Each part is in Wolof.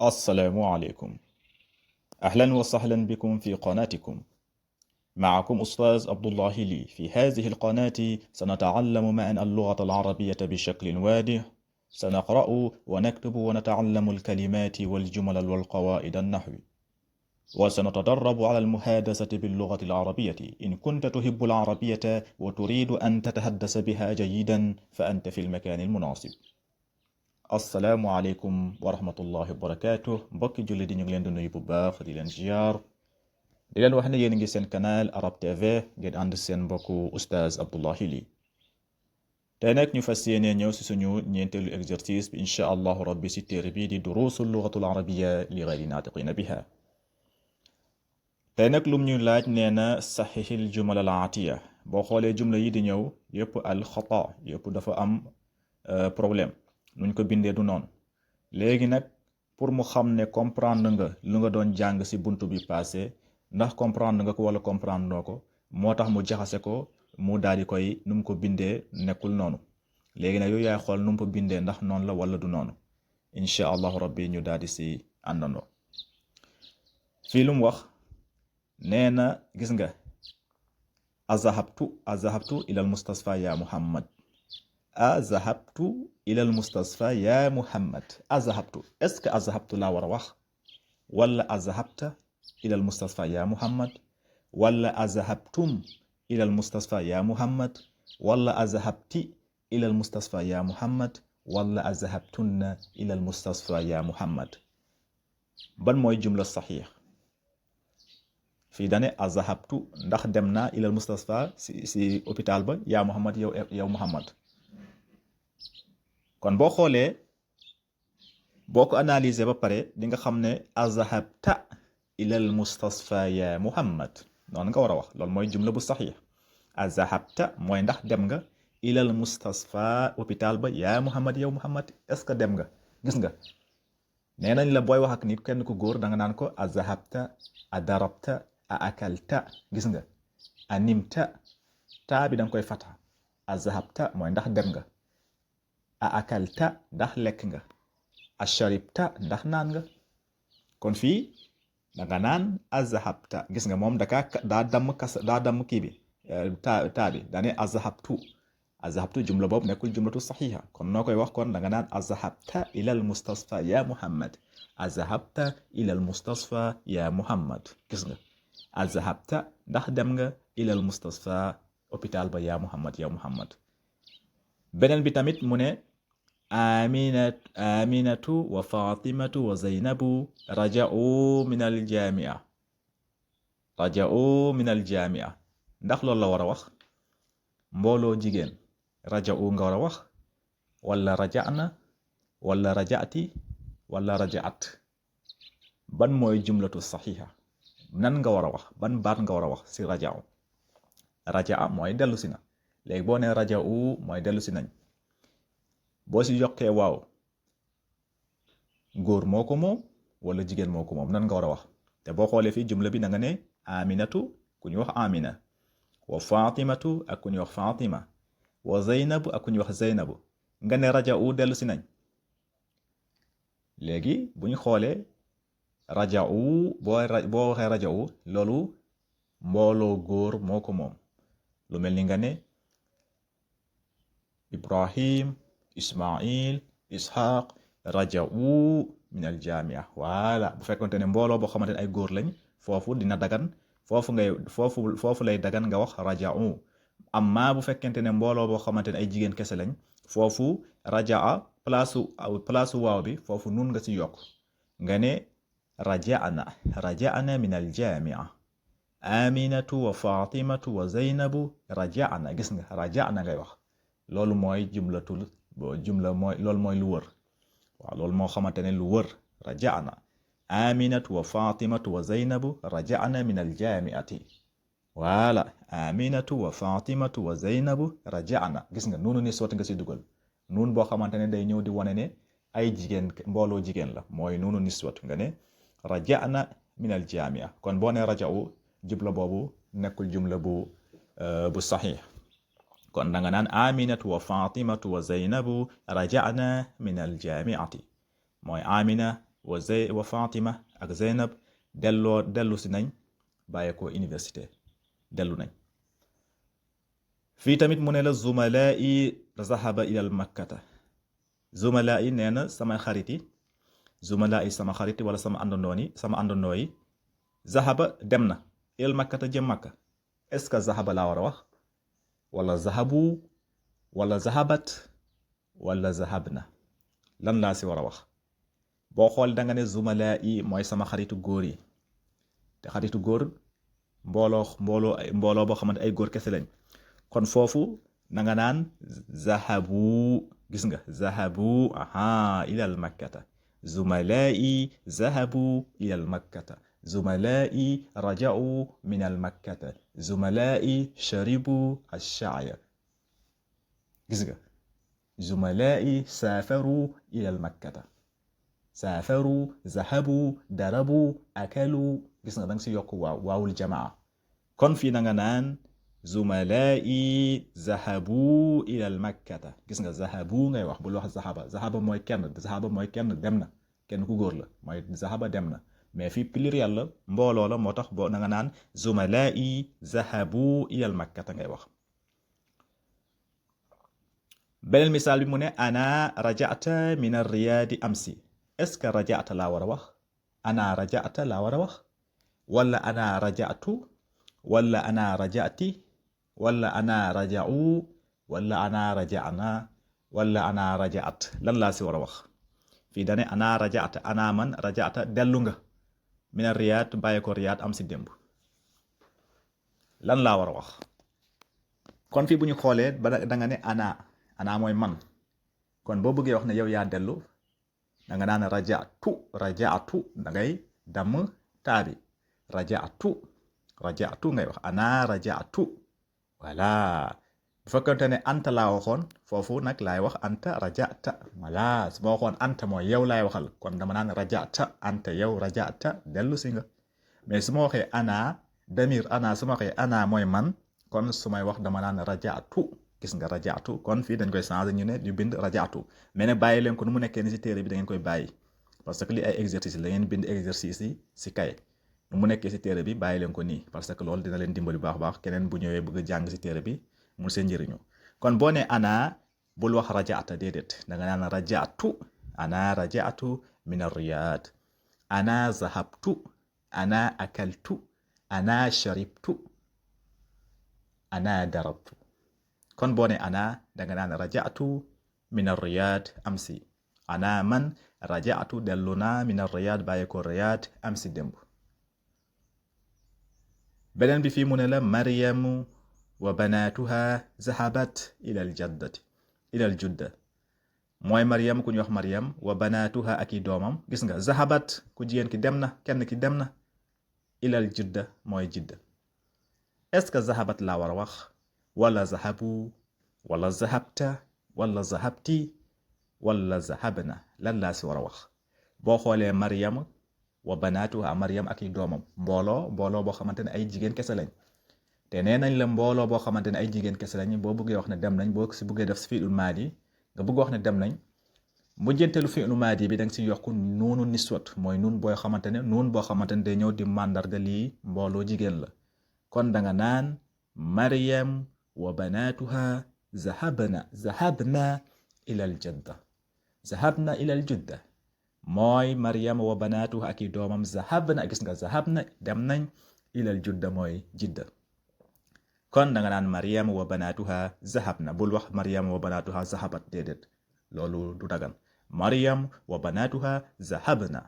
السلام عليكم. أهلا وسهلا بكم في قناتكم. معكم أستاذ عبد الله لي. في هذه القناة سنتعلم معا اللغة العربية بشكل واضح. سنقرأ ونكتب ونتعلم الكلمات والجمل والقواعد النحو، وسنتدرب على المحادثة باللغة العربية. إن كنت تحب العربية وتريد أن تتحدث بها جيدا فأنت في المكان المناسب. asalaamualeykum wa rahmatullahi wa barakaatu. mbokki julli di ñu ngi leen di nuyu bu baax di leen ziar di leen wax ne yéen ngi seen canal Arab TV ngeen ànd seen mbokku oustaz Abdullahi Ly. tey nag ñu fas yéene ñëw si suñu ñeenteelu exercice bi incha allahu rabbi si téere bii di duruusul lugatul arabiyya li gayri naatiqina biha. tey nag lum ñu laaj nee na saxiixil jumal al aatiya. boo xoolee jumla yi di ñëw yëpp al xata yëpp dafa am problème, nuñ ko bindee du noonu. léegi nag pour mu xam ne comprendre nga lu nga doon jàng ci buntu bi passé, ndax comprendre nga ko wala comprendre noo ko, moo tax mu jaxase ko, mu daal di koy nu mu ko bindee nekkul noonu. léegi nag yooyu yaay xool nu mu ko bindee ndax noonu la wala du noonu. incha allahu rabbi ñu daal di ci àndandoo. fii lu mu wax nee na gis nga azahabtu ilal mustasfa ya muhammad. azahabtu ilal mustasfa ya muhammad. azahabtu, est-ce que azahabtu laa war a wax wala azahabta ilal mustasfa ya muhammad wala azahabtum ilal mustasfa ya muhammad wala azahabti ilal mustasfa ya muhammad wala azahabtunna ilal mustasfa ya muhammad. ban mooy jumla saxiix? fii dane azahabtu, ndax dem naa ilal mustasfa si hôpital ba, ya muhammad yow muhammad. kon boo xoolee boo ko analyser ba pare di nga xam ne azahabta ilal mustasfa ya muhammad noonu nga war a wax. loolu mooy jumla bu saxiix. azahabta mooy ndax dem nga ilal mustasfa hôpital ba ya muhammad yow muhammad, est-ce que dem nga. gis nga nee nañ la booy wax ak nit kenn ku góor da nga naan ko azahabta, adarabta, a akalta. gis nga animta, taa bi da nga koy fata. azahabta mooy ndax dem nga. a akalta ndax lekk nga. a sharibta ndax naan nga. kon fii da nga naan azahabta. gis nga moom daa damm kii bi taa bi daane azahabtu jumla boobu nekkul jumlatu saxiixa. kon noo koy wax kon da nga naan azahabta ilal mustasfa ya muhammad. azahabta ilal mustasfa ya muhammad. gis nga azahabta ndax dem nga ilal mustasfa hôpital ba ya muhammad ya muhammad. beneen bi tamit mu ne aminatu wa fatimatu wa zaynabu raja'u min al jamia. ndax loolu la war a wax? mbooloo jigéen raja'u nga war a wax wala raja'na wala raja'ti wala raja'at. ban mooy jumlatu saxiixa? nan nga war a wax, ban baat nga war a wax si raja'u? raja'a mooy dellu si na. léegi boo nee raja'u mooy dellu si nañ. boo si yokkee waaw, góor moo ko moom wala jigéen moo ko moom, nan nga war a wax? te boo xoolee fii jumla bi na nga ne aminatu ku ñuy wax amina, wa fatimatu ak ku ñuy wax fatima, wa zaynabu ak ku ñuy wax zaynabu. nga ne raja'u dellu si nañ. léegi bu ñu xoolee raja'u boo waxee raja'u loolu mbooloo góor moo ko moom. lu mel ni nga ne Ibrahim, Ismail, Ishaq raja'u min al jamia. voilà bu fekkonte ne mbooloo boo xamante ne ay góor lañ, foofu dina dagan, foofu lay dagan nga wax raja'u. amma bu fekkente ne mbooloo boo xamante ne ay jigéen kese lañ, foofu raja'a place waaw bi foofu nun nga ci yokk. nga ne raja'na min al jamia. aminatu wa fatimatu wa zaynabu raja'na. gis nga raja'na ngay wax. loolu mooy loolu mooy lu wër. waaw loolu moo xamante ne lu wër. raja'na aminatu wa fatimatu wa zaynabu raja'na min al jamiati. voilà aminatu wa fatimatu wa zaynabu raja'na. gis nga noonu ni sotti nga si dugal noonu boo xamante ne day ñëw di wane ne ay jigéen, mbooloo jigéen la, mooy noonu ni sotti nga ne raja'na min al jamia. kon boo ne raja'u jumla boobu nekkul jumla bu saxiix. kon da nga naan aminatu wa fatimatu wa zaynabu raja'na min al jamiati. mooy amina wa Fatima ak Zeynab dellu si nañ bàyyi ko université dellu nañ. fii tamit mu ne la zumalaa yi zahaba ilal makkata. zumalaa yi nee na sama xarit yi zumalaa yi sama xarit wala sama àndandoo yi zahaba dem na ilal makkata jëm makka. est-ce que zahaba laa war a wax wala zahabu wala zahabat wala zahabna lan laa si war a wax? boo xool da nga ne zumalaa yi mooy sama xaritu góor yi te xaritu góor mbooloo boo xamante ay góor kese lañ. kon foofu na nga naan zahabu, gis nga zahabu ilal makkata. zumalaa'i zahabu ilal makkata. zumalaa'i raja'u min al makkata. zumalaa'i sharibu ash-sha'ya. gis nga zumalaa'i saafaru ilal makkata. saafaru, zahabu, darabu, akalu. gis nga danga si yokk waawul jamaa. kon fii na nga naan zumalaa'i zahabu ilal makkata. gis nga zahabu ngay wax, bul wax zahaba. zahaba mooy kenn dem na, kenn ku góor la mooy zahaba dem na. mais fii pluriel la, mbooloo la, moo tax boo na nga naan zumalaa'i zahabu ilal makkata ngay wax. beneen misaal bi mu ne ana raja'ta min ar-riyaadi amsi. est-ce que raja'ta laa war a wax, ana raja'ta laa war a wax, wala ana raja'tu, wala ana raja'ti, wala ana raja'u, wala ana raja'na, wala ana raja'at? lan laa si war a wax? fii dane ana raja'ta, ana man raja'ta dellu nga min ar-riyaad bàyyi ko riyaad am si démb. lan laa war a wax? kon fii bu ñu xoolee ba da nga ne ana mooy man. kon boo bëggee wax ne yow yaa dellu da nga naan raja'tu da ngay damm taabi. raja'tu ngay wax, ana raja'tu. voilà bu fekkente ne anta laa waxoon foofu nag laay wax anta raja'ta. voilà su ma waxoon anta mooy yow laay waxal, kon dama naan raja'ta, anta yow raja'ta dellu si nga. mais su ma waxee ana damir ana, su ma waxee ana mooy man, kon su may wax dama naan raja'tu. gis nga raja'tu. kon fii dañ koy changer ñu ne ñu bind raja'tu. mais ne bàyyi leen ko nu mu nekkee ni si téere bi da ngeen koy bàyyi, parce que li ay exercice la ngeen bind exercice yi si kay nu mu nekkee si téere bi bàyyi leen ko nii, parce que loolu dina leen dimbali bu baax keneen bu ñëwee bëgg a jàng si téere bi mun seen njëriñu. kon boo ne ana bul wax raja'ta, déedéet da nga naan raja'tu. ana raja'tu min ar-riyaad. ana zahabtu. ana akaltu. ana sharibtu. ana darabtu. kon boo ne ana da nga naan raja'tu min ar-riyaad amsi. ana man raja'tu dellu naa min ar-riyaad bàyyi ko riyaad amsi démb. beneen bi fii mu ne la maryamu wa banaatuha zahabat ilal judda. mooy maryam ku ñuy wax maryam, wa banaatuha ak i doomam. gis nga zahabat ku jigéen ki dem na, kenn ki dem na. ilal judda mooy jidda. est-ce que zahabat laa war a wax wala zahabu wala zahabta wala zahabti wala zahabna? lan laa si war a wax? boo xoolee maryam wa banaatuha, maryam ak i doomam, mbooloo boo xamante ne ay jigéen kese lañ. te nee nañ la mbooloo boo xamante ne ay jigéen kese lañ, boo bëggee wax ne dem nañ, boo si bëggee def si fi'lul maadi nga bëgg wax ne dem nañ, mujjanteelu fi'lul maadi bi da nga si yokk nuunu niswat, mooy nuun boo xamante ne day ñëw di màndarga lii mbooloo jigéen la. kon da nga naan maryam wa banaatuha zahabna ilal judda. mooy maryam wa banaatuha ak i doomam zahabna, gis nga zahabna dem nañ, ilal judda mooy jidda. kon da nga naan maryam wa banaatuha zahabna, bul wax maryam wa banaatuha zahabat, déedéet loolu du dagan. maryam wa banaatuha zahabna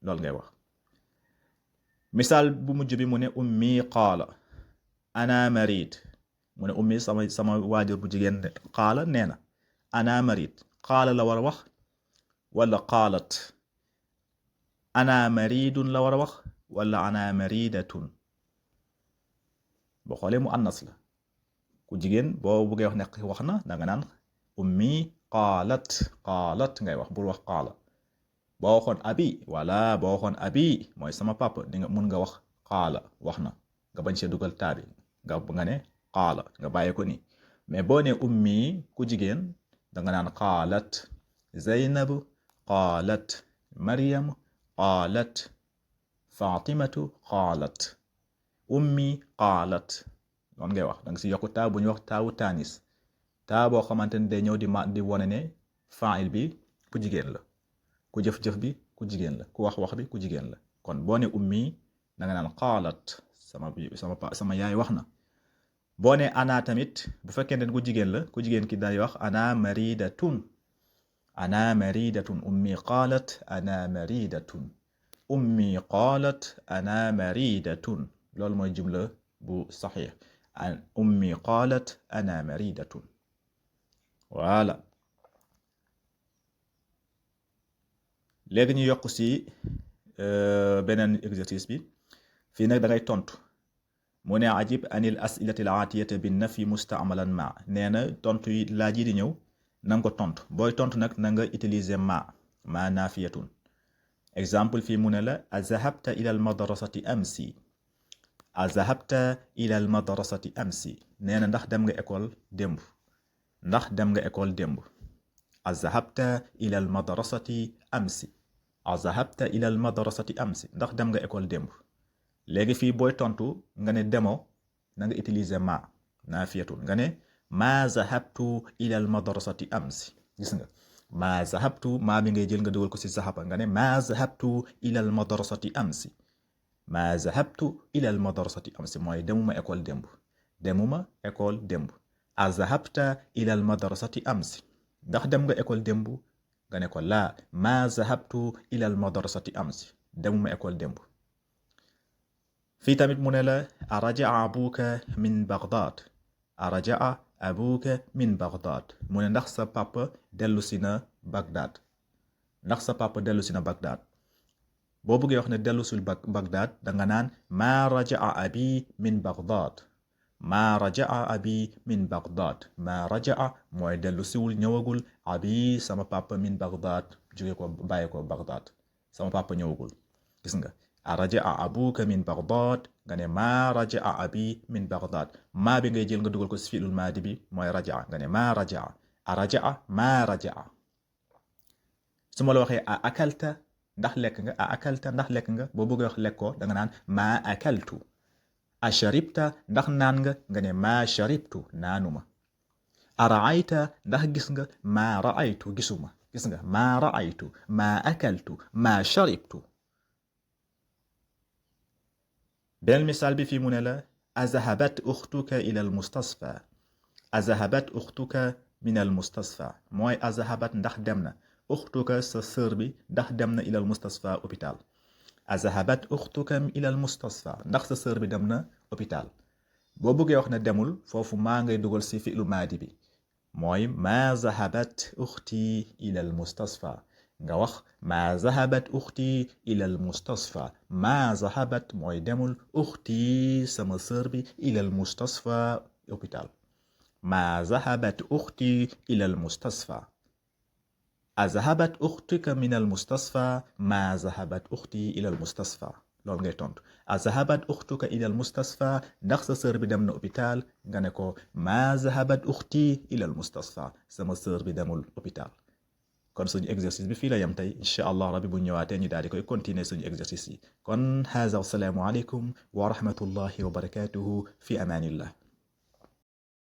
loolu ngay wax. misaal bu mujj bi mu ne ummi qaala ana marid. mu ne ummi sama waajur bu jigéen qaala nee na ana marid. qaala la war a wax wala qaalat? ana maridun la war a wax wala ana maridatun? boo xoolee mu annas la, ku jigéen boo bëggee wax ne wax na da nga naan ummi qaalat ngay wax, bul wax qaala. boo waxoon abi, wala boo waxoon abi mooy sama papa, di nga mun nga wax qaala wax na, nga bañ see dugal taabi, nga ne qaala nga bàyyi ko nii. mais boo ne ummi ku jigéen da nga naan qaalat Zaynab, qaalat Maryam, qaalat fatimatu qaalat ummi qaalat noonu ngay wax da nga si yokku taa bu ñuy wax taawu taanis taa boo xamante ne day ñëw di wone ne fail bi ku jigéen la ku jëf-jëf bi ku jigéen la ku wax bi ku jigéen la kon boo ne ummi da nga naan qaalat sama yaay wax na boo ne ana tamit bu fekkee ne ku jigéen la ku jigéen ki day wax ana maridatun ummi qaalat ana maridatun ummi qaalat ana maridatun loolu mooy jumla bu saxiix ummi qaalat ana maridatun voilà léegi ñu yokk si beneen exercice bi fii nag da ngay tontu mu ne ajib anil asilati al aatiyati bin nafi mustamalan ma nee na tontu yi laaj yi di ñëw na nga ko tontu booy tontu nag na nga utiliser ma naafiyatun exemple fii mu ne la azahabta ila al madrasati amsi azahabta ila al madrasati amsi nee na ndax dem nga école démb azahabta ila al madrasati amsi azahabta ila al madrasati amsi ndax dem nga école démb léegi fii booy tontu nga ne demoo na nga utiliser ma naafiyatun nga ne ma zahabtu ila al madrasati amsi gis nga ma zahabtu maa bi ngay jël nga dugal ko ci zahaba nga ne ma zahabtu ila al madrasati amsi ma zahabtu ila al madrasati amsi mooy demuma école démb azahabta ila al madrasati amsi ndax dem nga école démb nga ne ko laa ma zahabtu ila al madrasati amsi demuma école démb fii tamit mu ne la arajaa abuka min baghdad mu ne ndax sa papa dellu si na baghdad boo bëggee wax ne dellu sul baghdad danga naan maa rajaa abi min baghdad maa rajaa mooy dellu siwul ñëwagul abi sama papa min baghdad jóge ko bàyyi ko baghdad sama papa ñëwagul gis nga arajaa abuka min baghdad nga ne maa rajaa abi min baghdad maa bi ngay jël nga dugal ko si fiilul maadi bi mooy rajaa nga ne maa rajaa arajaa maa rajaa su ma la waxee a akalta ndax lekk nga boo bëggee wax lekkoo da nga naan maa akaltu a sharibta ndax naan nga ne maa sharibtu naanuma a raayta ndax gis nga maa raaytu gisuma gis nga maa raaytu maa akaltu maa sharibtu beneen misaal bi fii mu ne la azahabat uxtuka ila al mustasfa azahabat uxtuka min al mustasfa mooy azahabat ndax dem na uxtuka sa sœur bi ndax dem na ila al mustasfa hôpital azahabat uxtuka ila al mustasfa ndax sa sœur bi dem na hôpital boo bëggee wax ne demul foofu maa ngay dugal si fi'lu maadi bi mooy maa zahabat uxti ila al mustasfa nga wax maa zahabat uxti ila al mustasfa maa zahabat mooy demul uxti sama sœur bi ila al mustasfa hôpital maa zahabat uxti ila al mustasfa azahabat uxtuka min al mustasfa maa zahabat uxti ila al mustasfa loolu ngay tontu azahabat uxtuka ila al mustasfa ndax sa sœur bi dem na hôpital nga ne ko maa zahabat uxti ila al mustasfa sama sœur bi demul hôpital kon suñu exercice bi fii la yam tey incha allah rabbi bu ñëwaatee ñu daal di koy continuer suñu exercice yi kon haza wassalaamu aleykum wa rahmatullahi wa barakatuhu fi amanillah